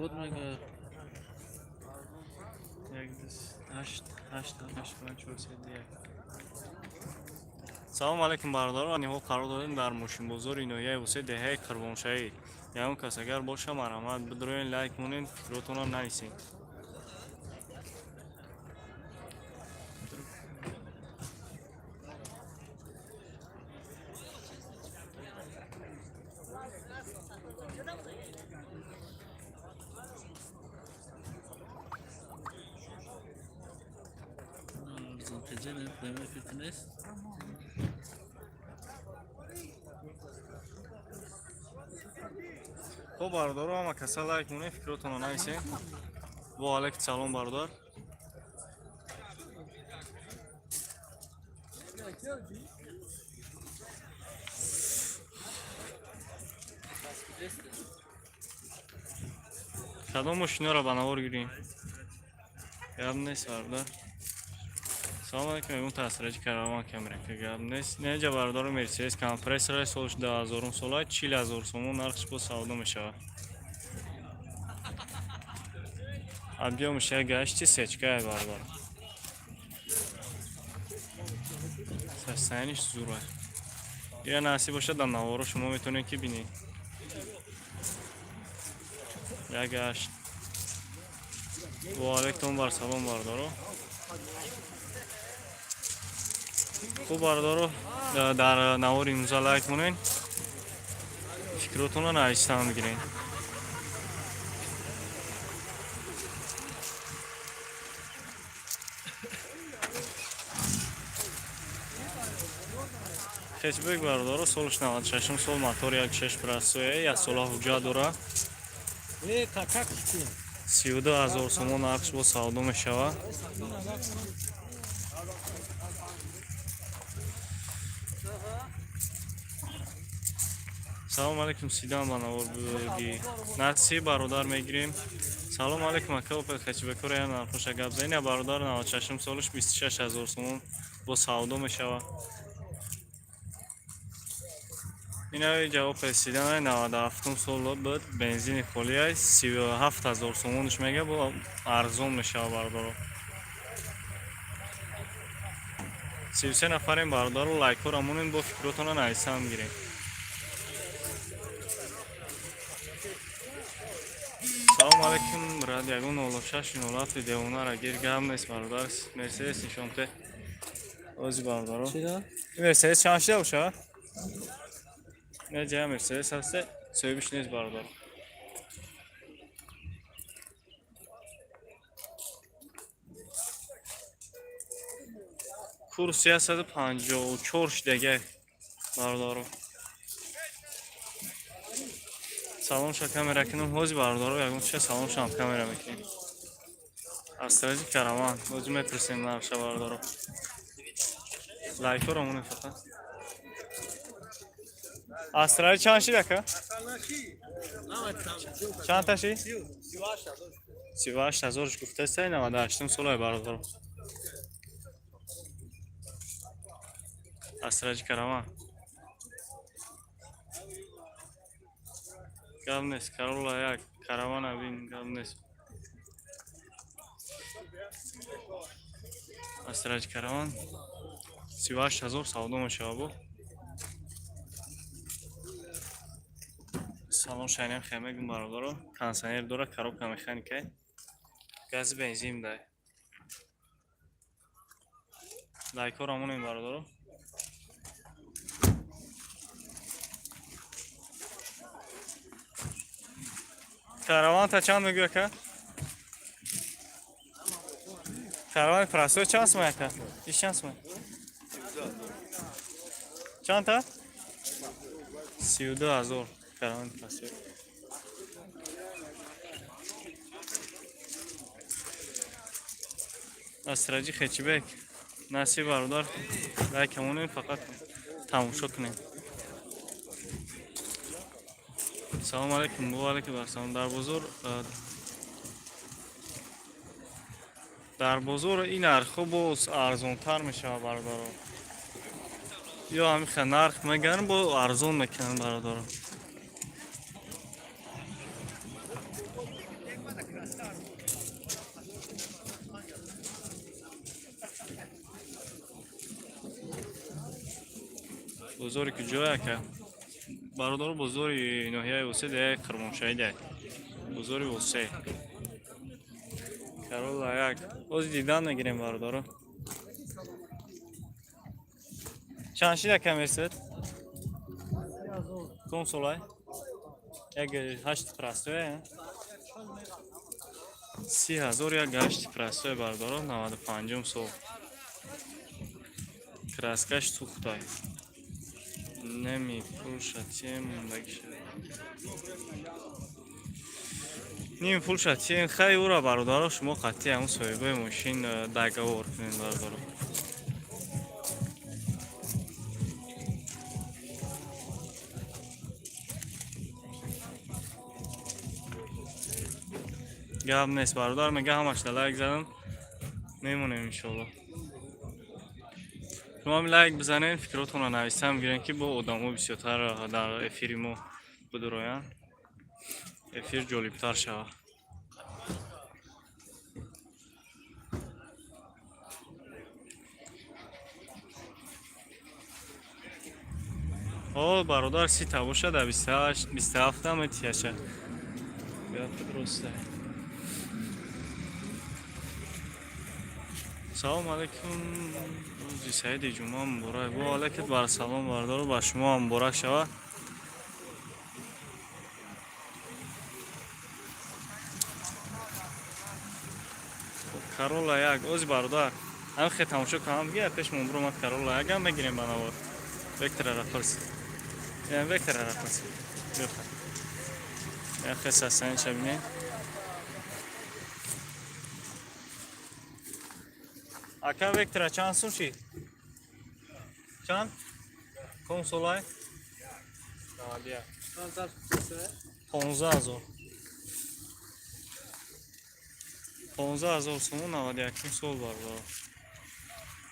Чор мега. Як, ду, ҳашт, ҳашт, ҳашт, панҷ, чор, се, ду, як. Салом алейкум, бародаро. Ниҳол қарор додем дар мошинбозори ноҳияи Восеъ, деҳаи Қурбоншаҳид. Ягон кас агар боша, марҳамат, бидроен, лайк монед, фикротонро нависед. Арзонтеҷа не, прямой эфир нест. Хуб, бародаро, ҳама каса лайк монед, фикротонро нависед. Во алейкум салом, бародар. Кадом мошиноро ба навор гирем? Гап нест, бародар. Салом алейкум, ягон тасраҷи караван камера, гап нест. Неҷа, бародаро, Мерседес компрессора, солш 2000 сола, 40 000 сомон нархш, бо савдо мешавад. Объёмш як гашти сечкае, бародар. Состояниш зура. Ира насиб бошад, дар наворо шумо метавонед, ки бинед. Як гашт. Во алейкум бар салом, бародаро. Хуб, бародаро, дар навори имрӯза лайк монед, фикротонро навистан бигиред. Хэтчбек, бародаро, солш 96 сол, мотор 1.6 простой, як сола ҳуҷҷат дора. 32 000 сомон нархш, бо савдо мешавад. Салом алейкум, сидан ба навор буги. Насиб, бародар, мегирем. Салом алейкум, ака, Опел хэтчбекора я нархоша гап занед. Бародар, 96 солш, 26 000 сомон, бо савдо мешавад. Инави ҷавоб седан, 97 сол буд, бензини холия, 37 000 сомонш мега, бо арзон мешавад, бародаро. 33 нафарем, бародаро, лайкҳоро монед, бо фикротонро нависам гирем. Салом алейкум, рад, ягон 06 07 девонара гир. Гап нест, бародар, Мерседес нишонте ози, бародаро. Чира? Мерседес чанд шида бошад? Не, ҷая Мерседес ҳасте, соҳибиш нест, бародар. Курс 154 шидага, бародаро. Салонша камера кунам ҳози, бародаро, ягон чиша салоншам камера мекунем. Астраҷи караван ҳози мепурсем нархша, бародаро. Лайкҳоро монед фақат. Астраҷи чанд шид, ака? Чанд та шид? 38 000 гуфтаста, 98 солай, бародаро. Астраҷи караван. Гап нест, Карола як, каравана бин, гап нест. Астраҷи караван 38 000 савдо мешавад бо. Салон шайнам хемегум, бародаро. Кондиционер дора, коробка механика. Гази бензин дай. Лайкҳоро монем, бародаро. Караванта чанд мегӯй, ака? Каравани простой чанд сумай, ака? Иш чанд сумай? Чанд та? 32 000 каравани простой. Астраҷи хэтчбек. Насиб, бародар, лайк монем, фақат тамошо кунем. Салом алейкум, ва алейкум ассалом. Дар бозор ин нархҳо боз арзонтар мешавад, бародаро. Ё ҳамин нарх мегӯянд, бо арзон мекунанд, бародаро. Бозори куҷое, ака? Бародаро, бозори ноҳияи Восе, деҳаи Қурбоншаҳиде. Бозори Восе. Карола як. Ози дидан мегирем, бародаро. Чанд шид, ака, Мерсед? Ком солай? Як ҳашт простое? 30 000, як ҳашти простое, бародаро, 95-ум сол. Краскаш сӯхтай. Неми пулша тем мондагиша. Ними пулша тем, хай ура, бародаро, шумо қатъи ҳамун соҳибои мошин договор кунед, бародаро. Гап нест, бародар мега, ҳамашда лайк задам, мемонем иншоалло. Шумо ҳам лайк бизанед, фикротонро нависам гирем, ки бо одамо бисёртар дар эфири мо бидуроянд, эфир ҷолибтар шавад. О, бародар, 30-та бошад, а 28, 27-та метияша. Гапи дурусте. Салом алейкум, рӯзи саиди ҷумъа муборак. Во алейкум бар салом, бародаро, ба шумо ҳам муборак шавад. Карола як, ози бародар, ҳам хе тамошо кунам, бигя пеш мон буромад, Карола якам мегирем ба навор. Векторара пурс. Я векторара пурс. Бихар. Я хе сасанша бинем. Ака, Вектора чанд сум шид? Чанд? Ком солай? 91. 15 000. 15 000 сомон, 91-ум сол, бародаро.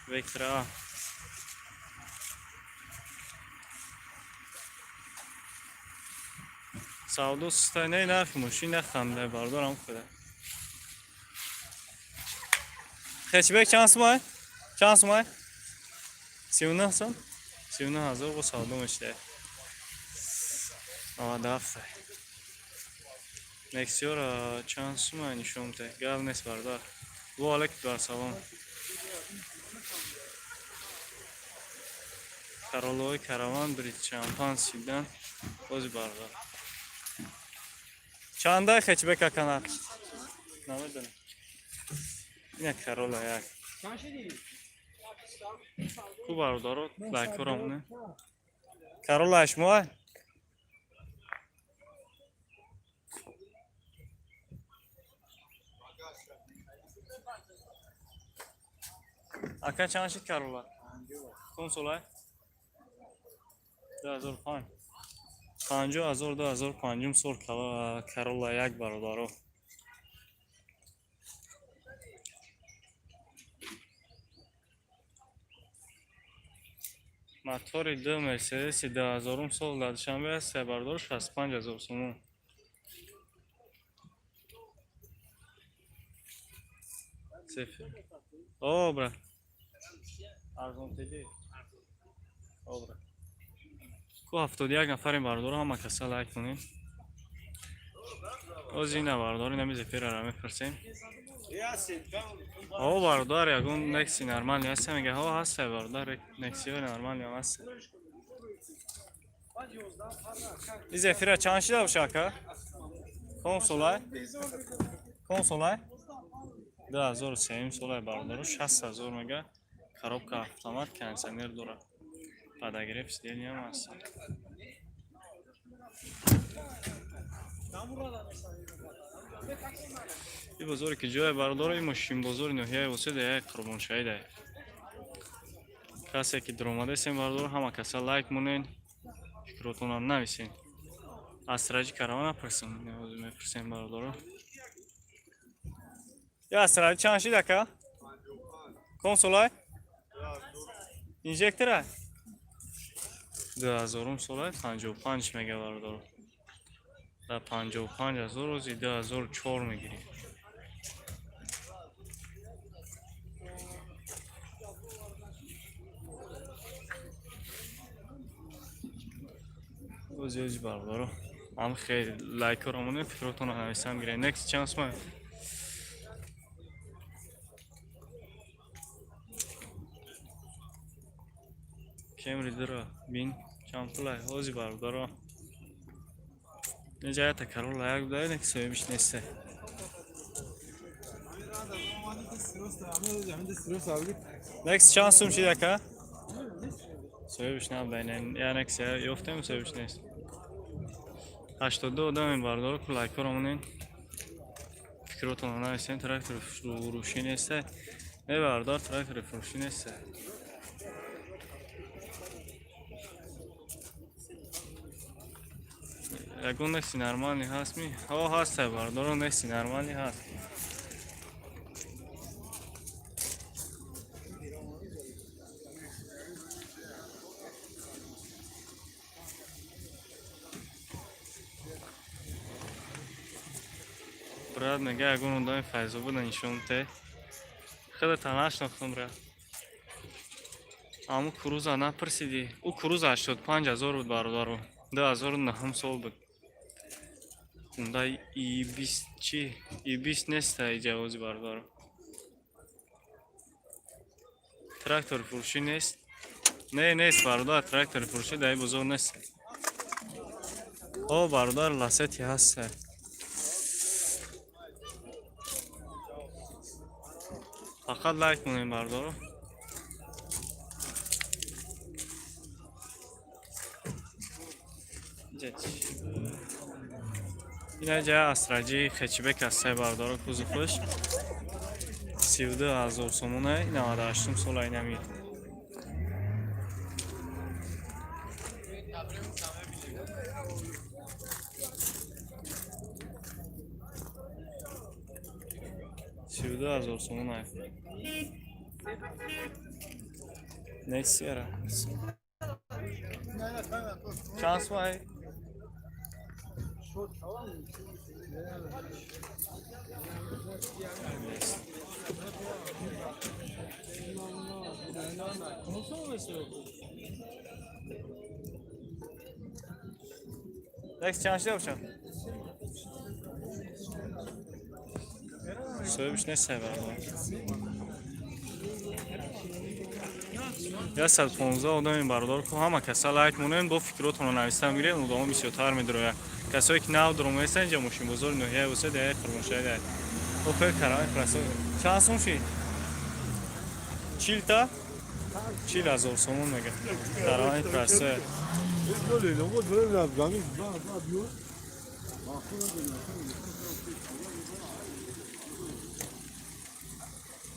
Вектора А. Савдо сустай, не нархи мошин наханда, бародарам худа. Хечбек чанд сумай? Чанд сумай? 39 сум? 39 000 бо савдо мешуда. 97. Нексиёра чанд сумай нишон мете? Гап нест, бародар. Во алейкум бар салом. Каролои караван брит шампан сидан. Бози бародар. Чандай хечбек, ака, нарх? Намедонам. Ина Карола як. Ку, бародаро, лайкҳоро монед. Карола шумо? Ака, чанд шид Карола? Ком солай? 2005. 50 000, 2005-ум сол Карола як, бародаро. Мотори ду Мерседеси 2000-ум сол дар Душанбе аст, бародаро, 65 000 сомон. О, брат. Арзонтеди. О, брат. Ку 71 нафарем, бародаро, ҳама каса лайк кунед. Оз ина, бародаро, инами зефирара мепурсем. О, бародар, ягон Некси нормальный ҳаст? Мега, ҳо, ҳаст, бародар, Нексиҳои нормальный ҳам ҳаст. И зефира чанд шида боша, ака? Ком солай? Ком солай? 2003 солай, бародаро, 60 000 мега, коробка автомат, кондиционер дорад. Подогрев сиденья ҳам ҳаст. И бозоре ки ҷое, бародаро, и мошинбозори ноҳияи Восе, деҳаи Қурбоншаҳиде. Касе ки дуромадаистем, бародаро, ҳама каса лайк монед, фикротонам нависед. Аз Сираҷи караван напурсем, мепурсем, бародаро. Я Сираҷи чанд шид, ака? Ком солай? Инжектора? 2000-ум солай, 55 мега, бародаро. Дар 55 000 рӯзи 2004 мегирӣ. Ози, ози, бародаро, ам хел лайкоро монем, фикротонро нависам гирем. Некс чанд сумай? Кемри дура бин, чанд пулай? Ози, бародаро, инҷа ята Карола як буда, ки соҳибиш несте. Некс чанд сум шид, ака? Соҳибиш набуда. Я некс ёфтем, соҳибиш нест. 82 одамем, бародаро, ку лайкоро монен, фикротонро нависем. Трактори фурӯшӣ несте? Не, бародар, трактори фурӯшӣ несте. Ягон некси нормальный ҳаст ми? Ҳо, ҳаста, бародаро, некси нормальный ҳаст. Брат мега, ягон одами Файзобода нишон те. Худата нашинохтам, брат. Аму Круза напурсидӣ? Ӯ Круза 85 000 буд, бародаро, 2009 сол буд. Хундай И бист чи? И бист неста иҷавози, бародаро. Трактори фурӯшӣ нест? Не, нест, бародар, трактори фурӯшӣ дар ин бозор нест. О, бародар, Ласети ҳаста. Фақат лайк монем, бародаро. Инҷа чӣ? Инаҷа Астраҷи хэтчбек ҳастай, бародаро, кузоваш 32 000 сомона, 98-ум сола инами. 32 000 сомона. Нексиара чанд сумай? Нест. Некс чанд шуда бошад? Соҳибиш нестай, бародар. 115 одамем, бародар, ку ҳама каса лайк монем, бо фикротонро навистан гирем, одамо бисёртар медирояд. Касое ки нав дуромаестан, инҷа мошинбозори ноҳияи Восеъ, деҳаи Қурбоншаҳида. Опел каравани красо чанд сум шид? Чилта 40 000 сомон мега. Каравани красо.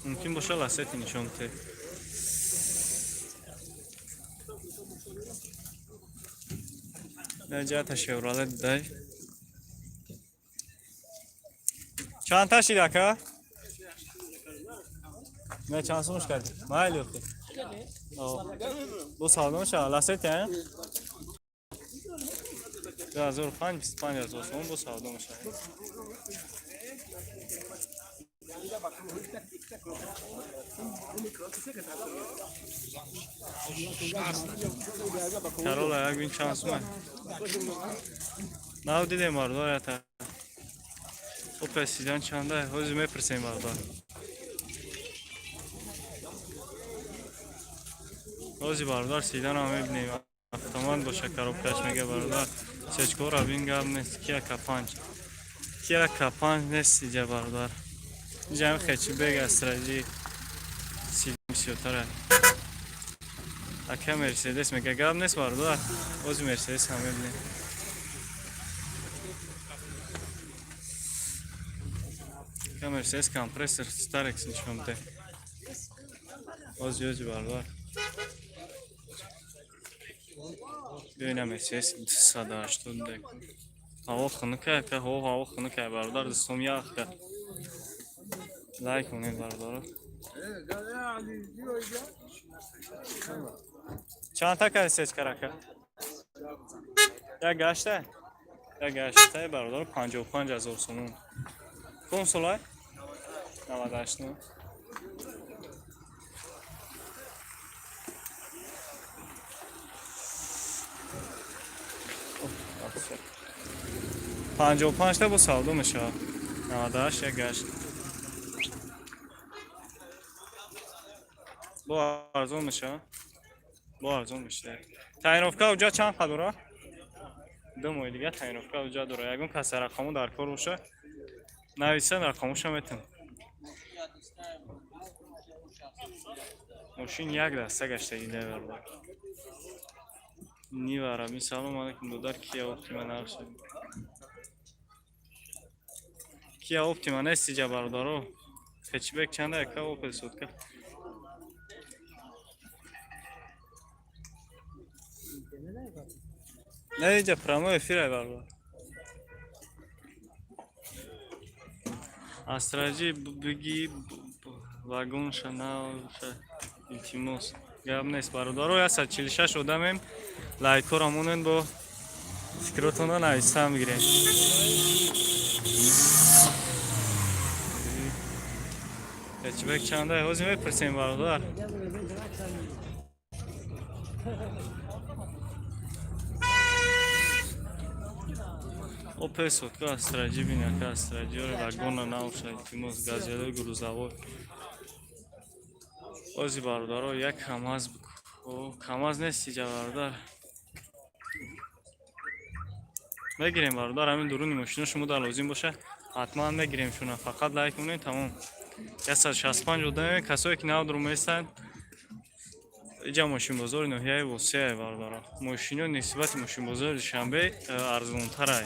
Мумкин боша, Ласети нишон те. Ҷата Шевроле дидай. Чанд та шид, ака? Не, чанд сумш кардӣ? Майли, охи. Бо савдо мешава Ласети, а? 2005, 25 000 сомон бо савдо мешава. Карола як бин, чанд сума? Нав дидем, бародар, ята. Опел седан чанда? Ҳозир мепурсем, бародар. Ҳозир, бародар, седанам мебинем. Автомат боша, коробкаш мега, бародар. Сечкора бин, гап нест. Кия К5. Кия К5 нест иҷа, бародар. Инҷа ҳам хэтчбек Астраҷи седан бисёртара. Ака, Мерседес мега, гап нест, бародар. Ҳозир Мерседес ҳам мебинем. Ака, Мерседес компрессор Старекс нишон бите. Ҳозир, ҳозир, бародар. Биёина, Мерседес 280. Ҳаво хунука, ака, ҳаво хунука, бародар, дастом ях кард. Лайк монед, бародаро. Чанд та кади сечкар, ака? Як гашта? Як гаштаи, бародаро, 55 000 сомон. Кадом солай? 98 ну. 55 та бо савдо мешавад. 98 як гашт. Бо арзон мешавад. Бо арзон мешавад. Тонировка уҷа чанд қа дора? 2 моҳи дига тонировка уҷа дора. Ягон каса рақаму дар кор боша, нависан, рақамуша метам. Мошин як даста гаштаги бародар. Нива Рабин. Салом алейкум, додар. Кия Оптима нархша? Кия Оптима нест иҷа, бародаро. Хэтчбек чанда, яка? Опел сотка. Не, иҷа прямой эфир ай, бародар. Астраҷи биги, вагонша наша, илтимос. Гап нест, бародаро. 146 одамем. Лайкҳоро монед, бо фикротонро нависта мегирем. Хэтчбек чанда, ҳозир мепурсем, бародар. Опел сотка, Астраҷи бинака. Астраҷиёре вагона навша, илтимос. Газелои грузовой. Ози, бародаро, як КамАЗ. КамАЗ нест иҷа, бародар. Мегирем, бародар. Ҳамин дуруни мошино шумо дар лозим боша, ҳатман мегирем шуна. Фақат лайк монед, тамом. 165 одаме. Касое ки нав дуруместанд, иҷа мошинбозори ноҳияи Восеа, бародаро. Мошино нисбати мошинбозори Душанбе арзонтарай.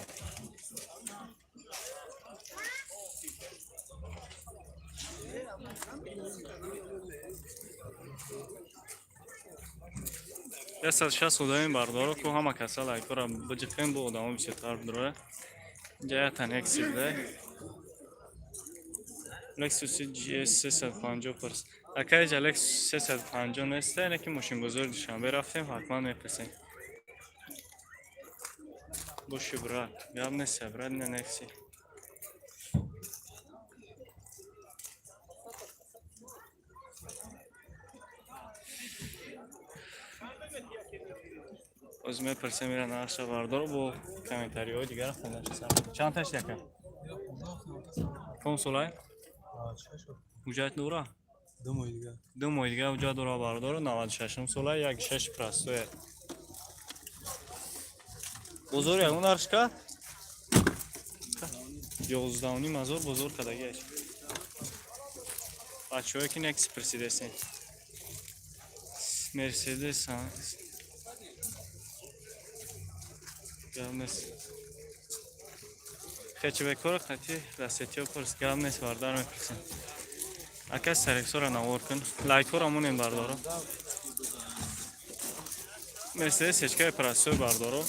160 одами, бародаро, ку ҳама каса лайкора биҷиқем, бо одамо бисёртар бидроя. Инҷа якта Некси буда. Lexus GS 350 пурс. Ака, иҷа Lexus 350 неста, ине ки мошинбозори Душанбе рафтем, ҳатман мепурсем. Боши, брат, гап неста, брат, не Некси. Оз мепурсем ира нархша, бародаро, бо комментариҳои дигар хонда. Чанд таш, яка? Консолай? Ҳуҷҷат дора? 2 моҳи дига. 2 моҳи дига ҳуҷҷат дора, бародаро. 96 сола, як шаш простое. Бозор ягон нархш кард? 11,5 ҳазор бозор кардагиаш. Бачаҳое ки Некси пурсидесен. Мерседес гап нест. Хэтчбекҳоро қати Ласеттиҳо пурс. Гап нест, бародар, мепурсем. Ака, Сарексора навор кун. Лайкҳоро монем, бародаро. Мерседес ҳечкаи простой, бародаро.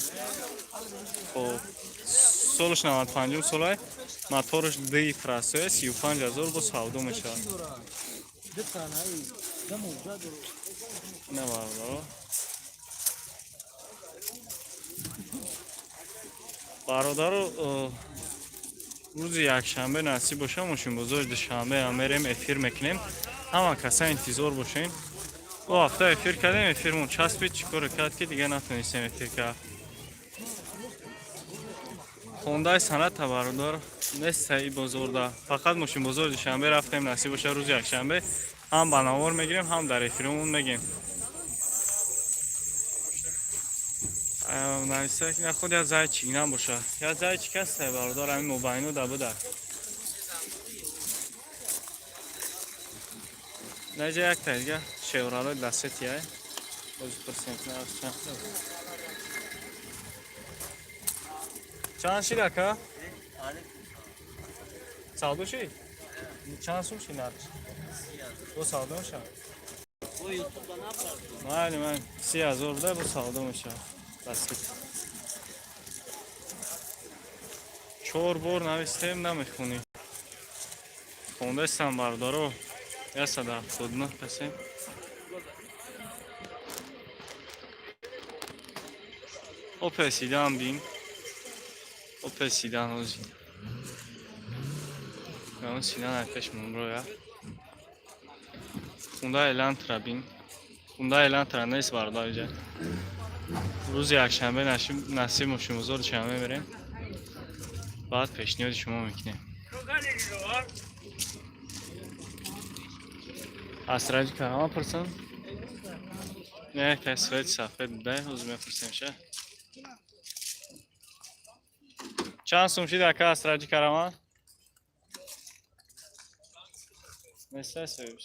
Хоб, солаш 95 солай, мотораш ди простое, 35 ҳазор бо савдо мешавад. Не, бародаро. Бародаро, рӯзи якшанбе насиб боша, мошинбозори Душанбе мерем, эфир мекунем. Ҳама каса интизор бошем. О ҳафта эфир кардем, эфирмон часпид, чӣ коре кард, ки дига натонистем эфир кард. Хондаи Соната, бародар, нест и бозорда. Фақат мошинбозори Душанбе рафтем. Насиб боша, рӯзи якшанбе ҳам ба навор мегирем, ҳам дар эфиромон мегем. Нависа на худ як зайчик набоша. Як зайчик ҳаста, бародар, ҳамин мобайно да буда. Наҷа якта дига Шевроле Ласети ай. Боз пурсем нарх чанд. Чанд шид, ака? Савдо шид? Чанд сум шид нарх? Бо савдо мешавад? Майли, майли. 30 ҳазор буда, бо савдо мешавад. Ласети. Чор бор навистем, намехонӣ. Хондастам, бародаро. 179 касем. Опел седан бин. Опел седан ҳози. Он седан ай пеш мумроя. Хундай Элантра бин. Хундай Элантра нест, бародар, иҷа. Рӯзи якшанбе насиб мошинбозор Душанбе мерем. Баъд пешниҳоди шумо мекунем. Астраҷи карама пурсам. Не, якта свет сафед будай, ҳозир мепурсем ша. Чанд сум шид, ака, Астраҷи карама? Нестай соҳибш.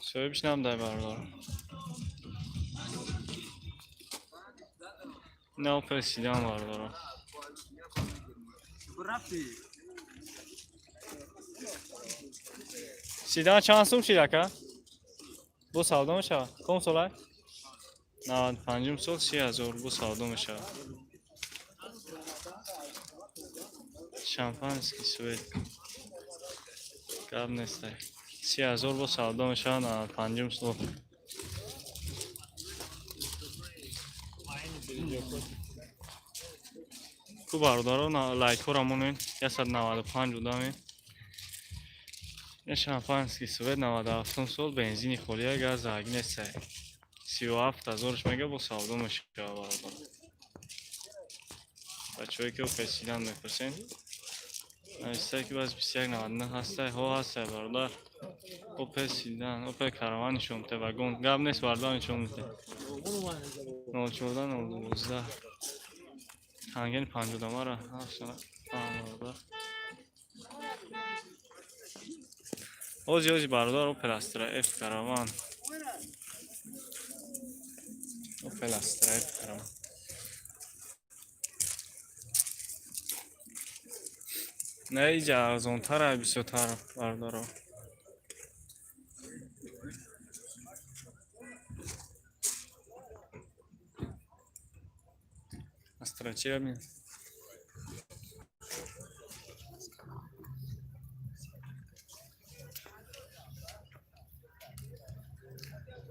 Соҳибш намдай, бародар. На Опел седан, бародаро. Седан чанд сум шид, ака? Бо савдо мешавад? Ком солай? 95-ум сол, 30 000, бо савдо мешавад. Шампанский цвет. Гап нестай. 30 000, бо савдо мешавад, 95-ум сол. Ку бародаро, лайкҳоро монед, 195 одамем. Ин шампанский цвет, 97-ум сол, бензини холия, газ агнесай. 37 ҳазорш мега, бо савдо мешавад, бародар. Бачаҳое ки Опел седан мепурсен. Навистай, ки баз 2199 ҳастай, ҳо, ҳастай, бародар. Опел седан, Опел Караван нишон мете, вагон. Гап нест, бародар, нишон мете. 04 012. Тангени панҷодамара ҳафтана. Бародар. Ози ози, бародар, Опел Астра F Караван. Опел Астра F Караван. Не, иҷа арзонтара бисёртар, бародаро. Астра чира бин?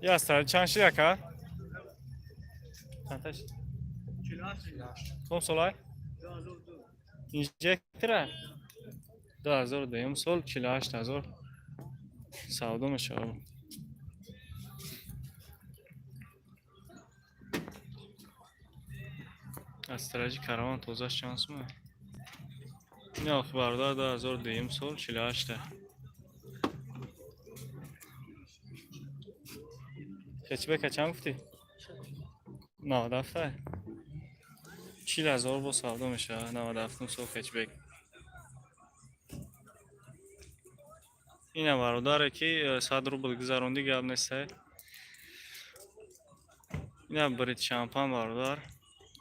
Я Астра чанд шид, ака? Чандта шид? Ком солай? Инжектора? 2002 сол, 48 000 савдо мешавад. Астраҷи Караван тозаш чанд сума? Ин охи, бародар, 2002 сол, 48-та. Хетчбека чанд гуфтӣ? 97-та? 40 000, бо савдо мешавад, 97 сол хетчбек. Ина бародаре ки 100 рубл гузарондӣ, гап нестай. Ина брит шампан, бародар.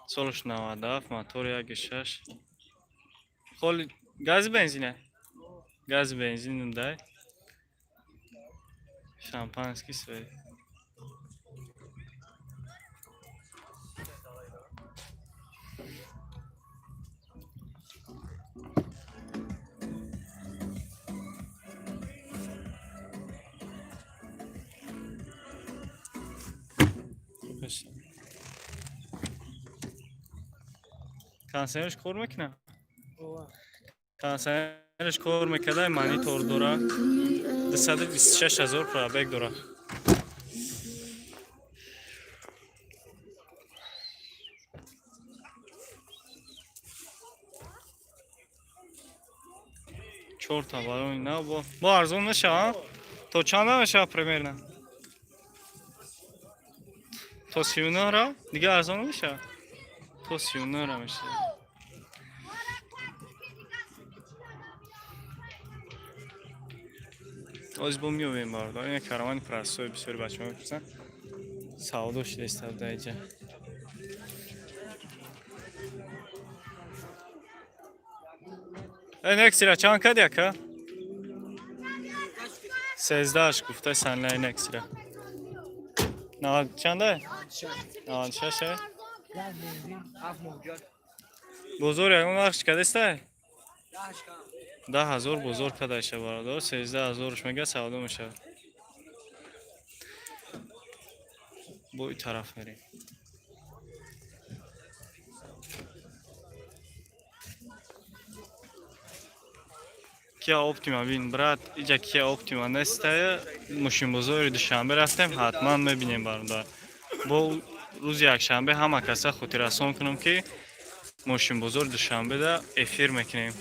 Солаш 97, мотор 1,6. Холи гази бензине? Гази бензин дай. Шампанский цвет. Хуб. Кондиционерш кор мекунад? Кондиционерш кор мекарда, монитор дора. 226 000 пробег дора. Чорта баллони нав, бо арзон мешава? То чанда мешава примерно? То 39 ра? Дига арзон мешава? То 39 ра мешава. Оз бо меёвем, бародар. Ина Каравани простой, бисёри бачаҳо мепурсанд. Савдо шуда истода иҷа. Э, Нексира чанд кади, ака? 13-аш гуфта санлай Нексира. Навад чанда? 96 э? Бозор ягон вақт кадестай? 10 000 бозор кадаша, бародар, 13 ҳазорш мега, савдо мешавад. Бо и тараф мерем. Киа Оптима бин, брат, иҷа Киа Оптима нестая, мошинбозори Душанбе рафтем, ҳатман мебинем, бародар. Бо рӯзи якшанбе ҳама каса хотиррасон кунам, ки Мошинбозори Душанбеда эфир мекунем.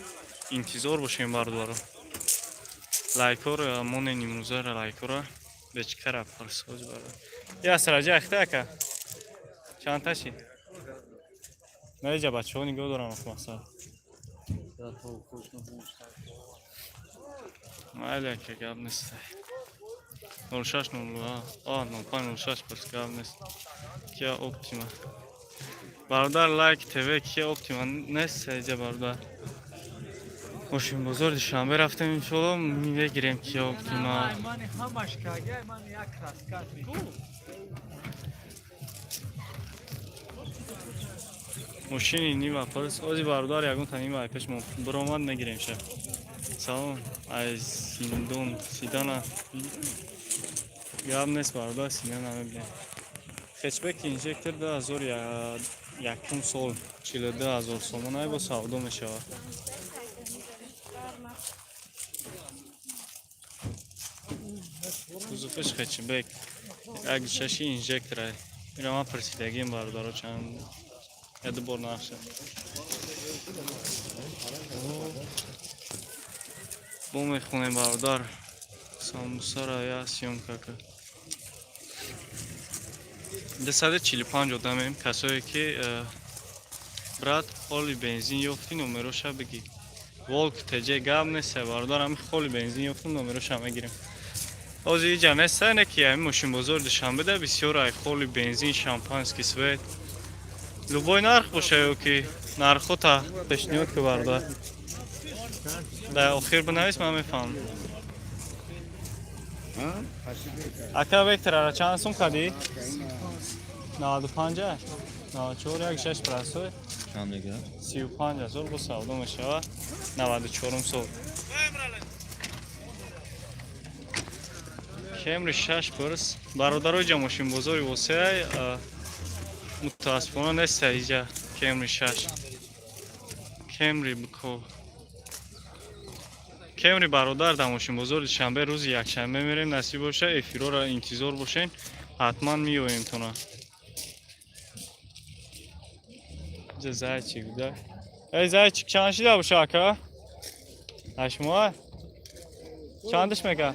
Интизор бошем, бардоро. Лайкҳоро монен, имрӯзара лайкҳоро бечкара парсоз бардор. Я сараҷа ахта ака. Чанд таши? Наиҷа бачаҳо нигоҳ дорам мақсад. Майли, ака, гап нест. 06 02 а 05 06 пас гап нест. Kia Optima. Бародар, Лайк ТВ, Kia Optima нест иҷа, бародар. Мошинбозор Душанбе рафтем, иншолло мегирем Kia Optima. Ҳамаш кага, ман як раскат. Мошини Нива плюс ози, бародар, ягон та Нива пеш мо биромад, мегирем ша. Салом аз Синдон. Сидана гап нест, бародар, сидана мебинем. Хэтчбек инжектор 2001 сол, 42 000 сомон ай, бо савдо мешавад. Кузоваш хэтчбек, як шаши инжектор ай. Ира ман пурсидагим, бародаро, чанд я ду бор нархша бо мехонем, бародар. Самбусара я съёмка ка. 245 одамем. Касое ки брат, холи бензин ёфтӣ, номероша бигӣ. Волк ТЖ, гап нест, бародар, ҳами холи бензин ёфтум, номероша мегирем. Ҳозир иҷа неста, не ки ҳами мошинбозори Душанбеда бисёр ай холи бензин, шампанский свет. Любой нарх боша ё ки нархота пешниҳод ки, бародар. Дар охир бинавис, ман мефаҳмам. Ака, Векторара чанд сум кардӣ? 95, 94, як шаш простой. Чанд мегирад? 35 000 бо савдо мешавад. 94-ум сол. Кемри шаш пурс. Бародаро, иҷа мошинбозори восеай, мутаассифона неста иҷа Кемри шаш. Кемри бико. Кемри, бародар, дар мошинбозори Душанбе рӯзи якшанбе мерем, насиб боша, эфирҳоро интизор бошен, ҳатман меоем тона. Иҷа зайчик буда. Эй, зайчик чанд шида боша, ака? Ҳашмоа? Чандаш мека?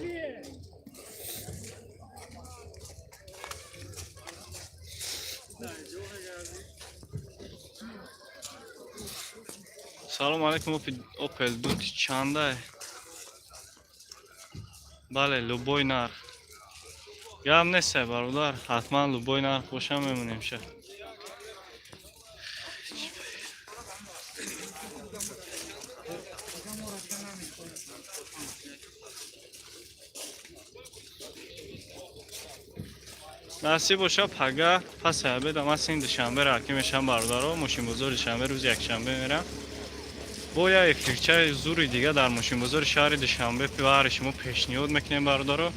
Салом алейкум, Опел Дут чанда? Бале, любой нарх. Гап нест, бародар, ҳатман любой нарх боша, мемонем ша. Насиб боша, пага пас обеда ман син Душанбе рафтӣ мешам, бародаро, мошинбозори Душанбе рӯзи якшанбе мерам. Бо як эфирчаи зури дига дар мошинбозори шаҳри Душанбе баҳри шумо пешниҳод мекунем, бародаро.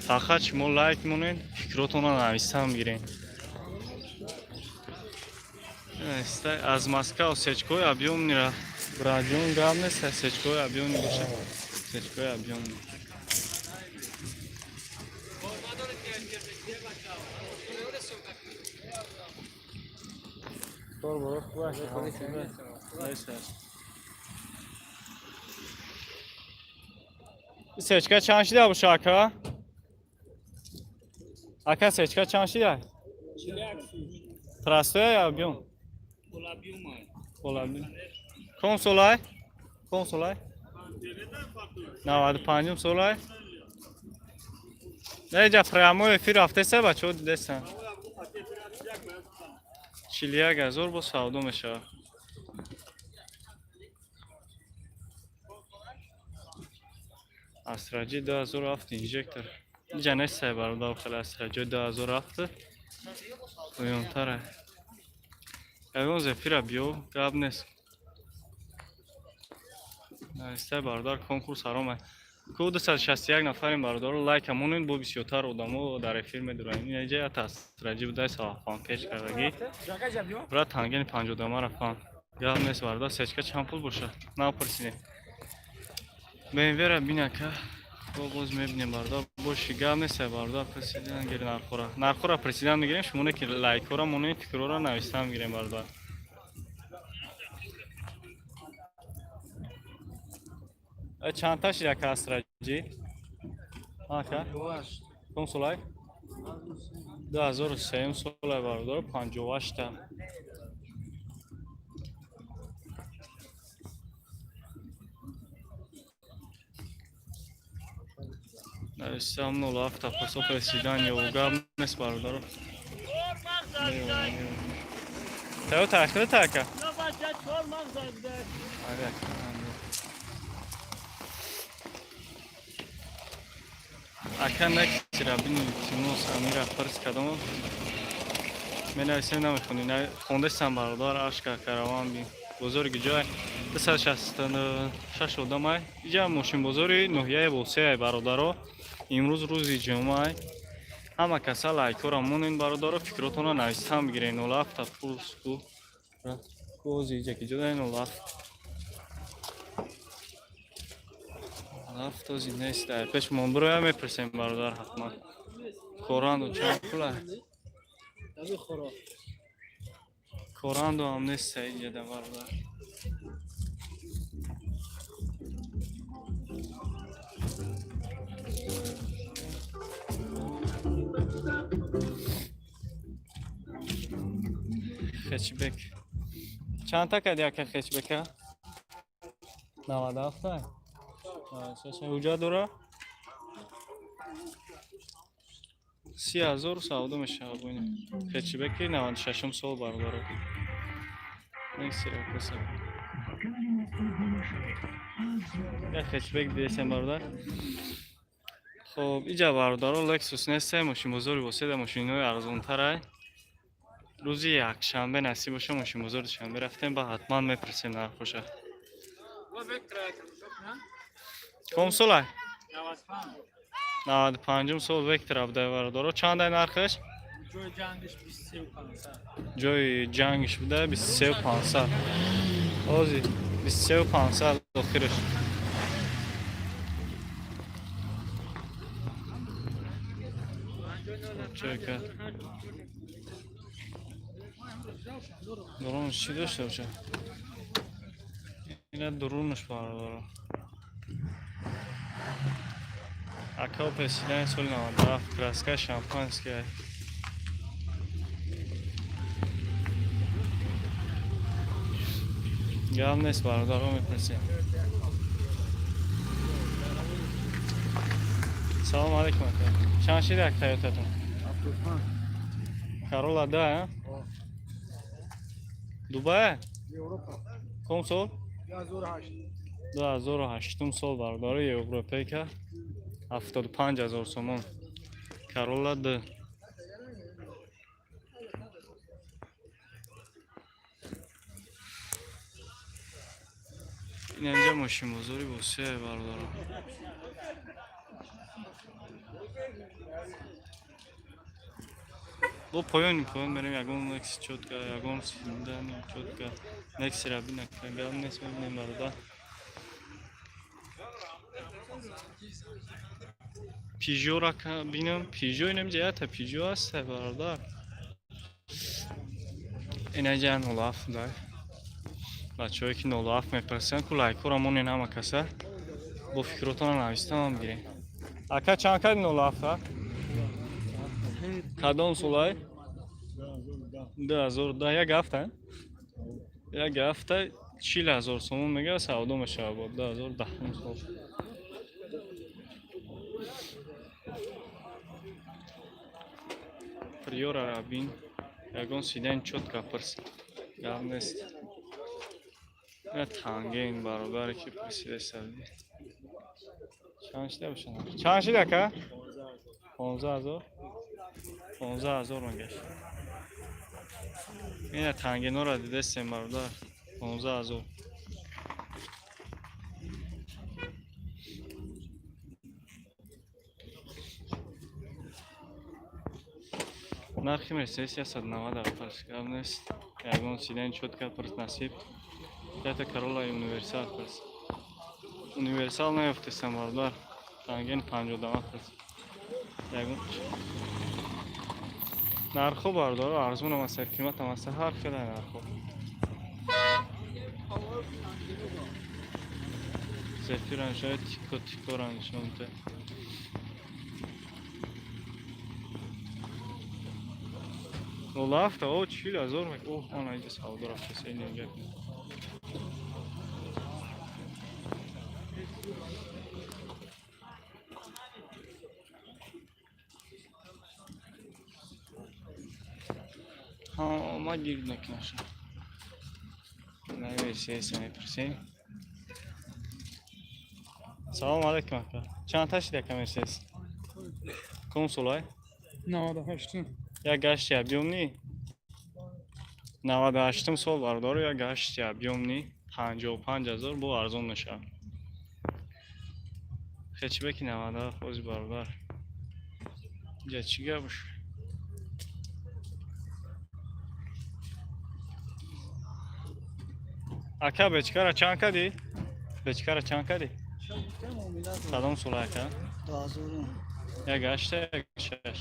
Фақат шумо лайк монед, фикротонро нависам гиред. Аз Москва сечкои объёмныйра, братҷон, гап нест, сечкои объёмный боша. Сечкои объёмный. Тор боро хуб аст. Сечка чанд шида боша, ака? Ака, сечка чанд шида? Простой я объем? Объем. Консолай? Консолай? 95 солай? Не, прямой эфир рафтеса, бачаҳо дидесан. 41 000 бо савдо мешавад. Астраҷи 2007 инжектор. Иҷа нестай, бародар, хеле Астраҷои 2007 поёнтара. Ягон зефира биё, гап нест. Нестай, бародар, конкурс ҳаром. Ку 261 нафарем, бародаро, лайка монед, бо бисёртар одамо дар эфир медуранд. Инаҷа як Астраҷи будай, салафан пеш кардагӣ. Брат, тангени панҷодама рафан. Гап нест, бародар, сечка чанд пул боша? Напурсидем. БМВ-ра бинака. Бо боз мебинем, бародар. Боши, гап нест, бародар, пресидан гир нархора. Нархора пресидан мегирем, шумо не ки лайкҳоро монед, фикрҳоро нависта мегирем, бародар. Чандта шид ака Астраҷи? Ака? Кадом солай? 2003 солай, бародаро, 58-та. Нависам 07 пасо пресидан ё гап нест, бародаро. Тойота худата, ака? Аре, ака. Ака, Нексира бини, илтимос, амира пирс кардам. Менависем, намехонӣ. Хондастам, бародар, ашка караван бин. Бозори гиҷой 266 одамай. Иҷа мошинбозори ноҳияи Восеай, бародаро. Имрӯз рӯзи ҷумъай. Ҳама каса лайкора монен, бародаро, фикротонро нависам бигирен. 07 пурс ку. Кози иҷа ки ҷодай 07. Ҳафт ози нест. Дар пеш монбуроя мепурсем, бародар, ҳатман. Коранду чанд пула? Коранду ҳам нест иҷада, бародар. Хэтчбек. Чандта кади, ака, хэтчбека? 97? Ҳуҷҷат дора? 30 000 савдо мешавад бо ин. Хэтчбеки 96-ум сол, бародаро. Нексира каса. Як хэтчбек дидесем, бародар. Хоб, иҷа, бародаро, Lexus нест, мошинбозори Воседа мошинои арзонтарай. Рӯзи якшанбе насиб боша, мошинбозори Душанбе рафтем, ба ҳатман мепурсем нархоша. Ком солай? 95-ум сол Вектора будай, бародаро. Чандай нархаш? Ҷои ҷангиш 23 500. Ҷои ҷангиш буда 23 500. Ози 23 500 охираш. Чека. Дурунаш чӣ дошта боша? Ина дурунаш, бародаро. Ака, Опел седан соли 97, краска шампанское. Гап нест, бародаро, мепурсем. Салом алейкум, ака. Чанд шида як Тойотатон? Карола да, а? Дубай? Ком сол? 2008 сол, бародаро, европейка, 75 ҳазор сомон. Карола Д. Ин инҷа мошинбозори Восея, бародаро. Бо поёни поён мерем, ягон Некси чётко, ягон седани чётко. Нексира бина, гап нест, мебинем, бародар. Пижора бинам, Пижо инам ҷаята Пижо аст, бародар. Ина ҷа 07 дай. Бачаҳое ки 07 мепурсанд, ку лайкора монен ҳама каса. Бо фикротона навистам бигирем. Ака, чанд кади 07, а? Кадом солай? 2010, як ҳафта? Як ҳафта 40 000 сомон мега савдо мешавад бо 2010 сол. Приора бин, ягон седан чётко пирс. Гап нест. На танген, бародаре ки пурсидесади. Чанд шида бошад? Чанд шида, ака? 15 000? 15 000 мегашт. Ина тангенора дидестем, бародар. 15 000. Нархи Мерседес 190 пирс. Гап нест. Ягон седан чётко пирс, насиб. Ята Карола универсал пирс. Универсал наёфтесам, бародар. Танген 52 пирс. Ягон нархҳо, бародаро, арзонам аст, қиматам аст, ҳар хела нархҳо. Зефира нишон, тико тикора нишон бите. Нолафта, о, 40 000 мек. Оҳ, ана инҷа савдо рафтаст, ин инҷа. Ҳама гирд мекунаша. Мерседеса мепурсем. Салом алейкум, ака. Чанд та шид, ака, Мерседес? Консолай? 98. Як гашти объёмный 98-м сол, бардору, як гашти объёмный 55 000 бо арзон мешавад. Хэтчбеки 97 ози, бародар. Инҷа чӣ гап? Ака, бечкара чанд кадӣ? Бечкара чанд кадӣ? Кадом сол, ака? Як ҳашта, як шаш?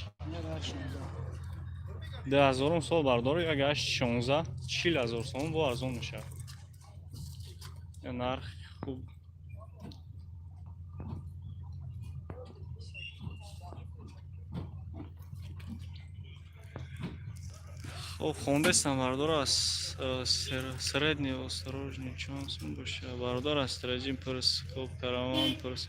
2000-ум сол, бардору, як ҳашт 16, 40 000 сомон бо арзон мешавад. Нарх хуб. Хоб, хондестам, бародар, аз средний осторожный чон сум боша, бародар, аз раҷим пурс. Хоб, караван пурс.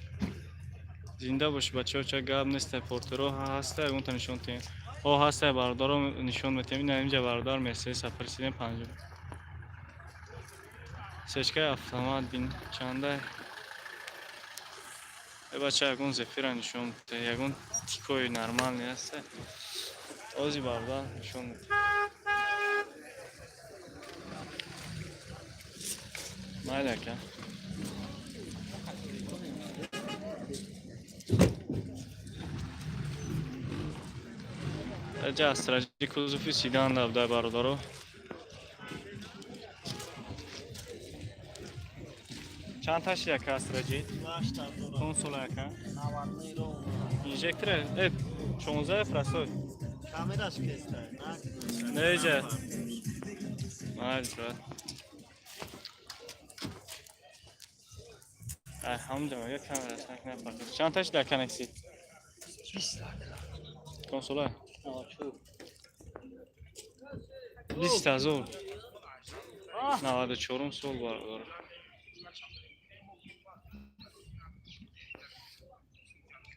Зинда боши, бачаҳо. Ча гап неста? Портеро ҳаста, ягонта нишон тиҳем. О, ҳаста, бародаро, нишон метиҳем. Ина инҷа, бародар, Мерседеса пурсидем, панҷ сечкаи автомат бин, чанда? Э, бача, ягон Зефира нишон бите, ягон тикои нормальный ҳаста? Ози, бародар, нишон метиҳем. Майли, ака. Эҷа астраҷи кузови седан давдай, бародаро. Чанд та шид, ака, астраҷи? Консола, ака? Инжектор э 16 фрасой. Камераш кестай. Неҷа? Майли, брат. Ай, ҳамҷа мега камераш напард. Чанд та шид, ака, Некси? Консола? 20 000. 94-ум сол, бародар.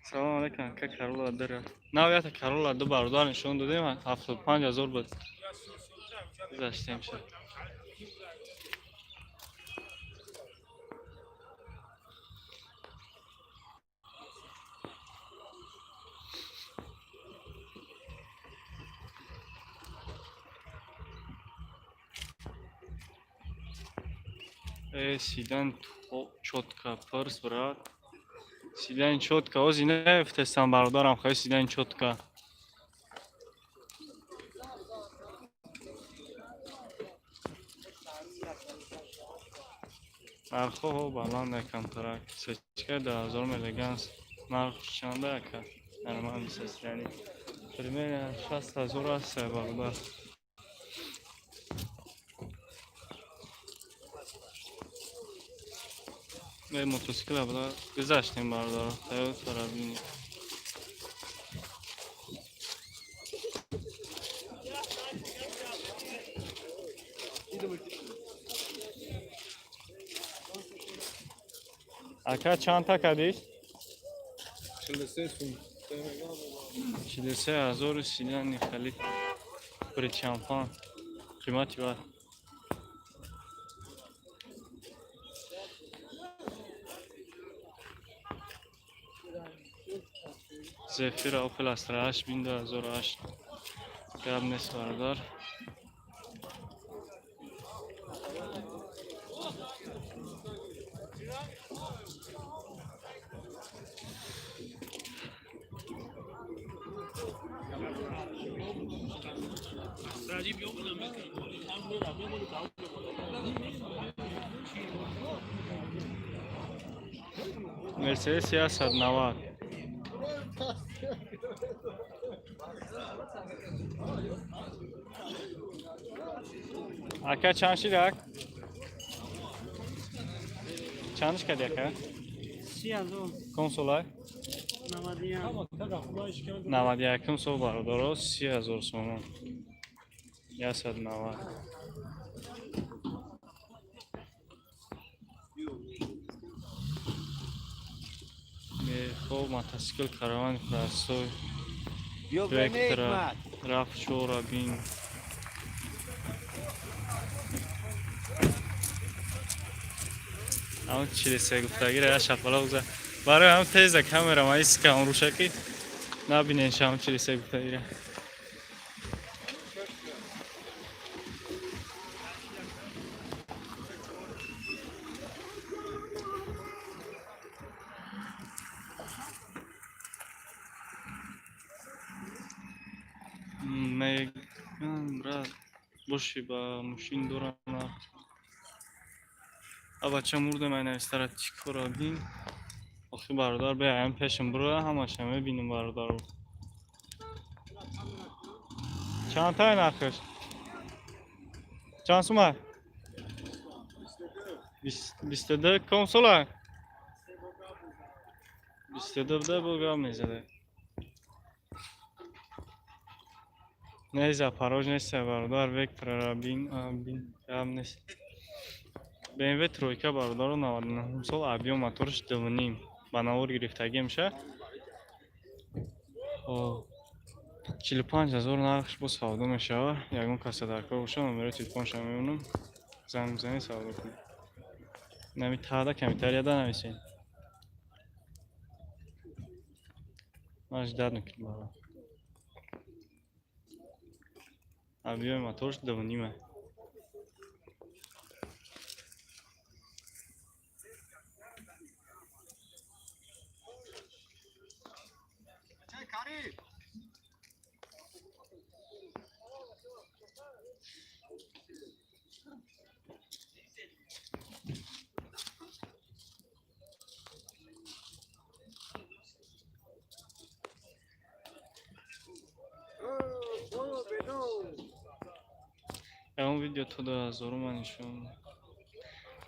Салом алейкум, ака. Карола дара. Нав ята Карола ду, бародар, нишон додем, 75 000 буд. Гузаштем шуд. Э, седан чётко пырс, брат. Седан чётко. Ози нафтестам, бародарам, хоҳи седан чётко. Нархҳо баланд камтарак. Сечка 2000 элеганс. Нарх чанда, ака? Нормально состояние. Примерно 60 000 аст, бародар. Э, мотоцикла буда гузаштем, бародар. Тойота бинед. Ака, чанд та кардӣ? 43 сум. 43 000 седани хали причампан. Қимати бар. Зефира, Opel Astra H 2008. Гап нест, бародар. Мерседес 190. Ака, чанд шид, ак? Чандш кади, ака? 30 000. Консолай? 91. 91 сол, бародаро, 30 000 сомон. 190. Хоб, мотоцикл каравани простой. Вектора, раф чора бин. Ам 43 гуфтагира я шапала гуза. Барои ҳам теза камера ма искам рушаки набинен шам 43 гуфтагира. Меган, брат, боши ба мошин дорам. А бача мурдем, ай навистара чӣ кора бин. Охи, бародар, беаям пешам бура, ҳамаша мебинем, бародаро. Чанд тай нархаш? Чанд сума? 22 консола? 22 буда, бо гап мезаде. Не, Запорож нест, бародар, Векторара бин, бин, гап нест. BMW тройка, бародаро, 99 сол, объем моторш 2,5, ба навор гирифтагӣ меша. 45 000 нархш, бо савдо мешава. Ягон каса дар кор боша, номерои телефонша мемонам. Занг бизанед, савдо кунед. Нами таҳда комментарияда нависед. Ман ждать мекунам, бародар. Объем моторш 2,5. Ягон видео то 2000 ман нишон.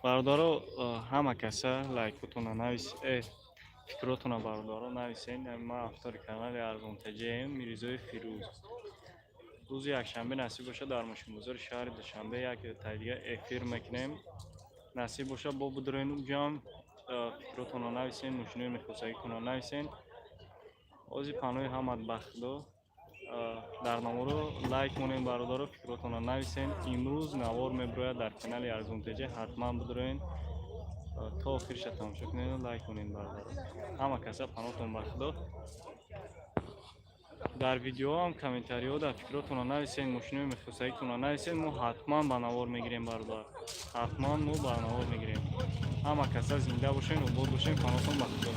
Бародаро, ҳама каса лайкотона навис, фикротона, бародаро, нависен. Ман автори канали Арзонтаҷием, Мирзои Фирӯз. Рӯзи якшанбе насиб боша, дар мошинбозори шаҳри Душанбе як таи дига эфир мекунем. Насиб боша, бо будроен уҷам, фикротонро нависен, мошинои мехосагитонро нависен. Ози панои ҳамат ба Худо. Дар наворо лайк монем, бародаро, фикротонро нависен. Имрӯз навор мебирояд дар канали Арзонтеҷа, ҳатман бидроен, то охириша тамошо кунед, лайк монем, бародаро. Ҳама каса панотон ба Худо. Дар видеоам комментариҳо дар фикротонро нависен, мошинои мехосагитонро нависен, мо ҳатман ба навор мегирем, бародар. Ҳатман мо ба навор мегирем. Ҳама каса зинда бошен, обод бошен, панотон ба Худо.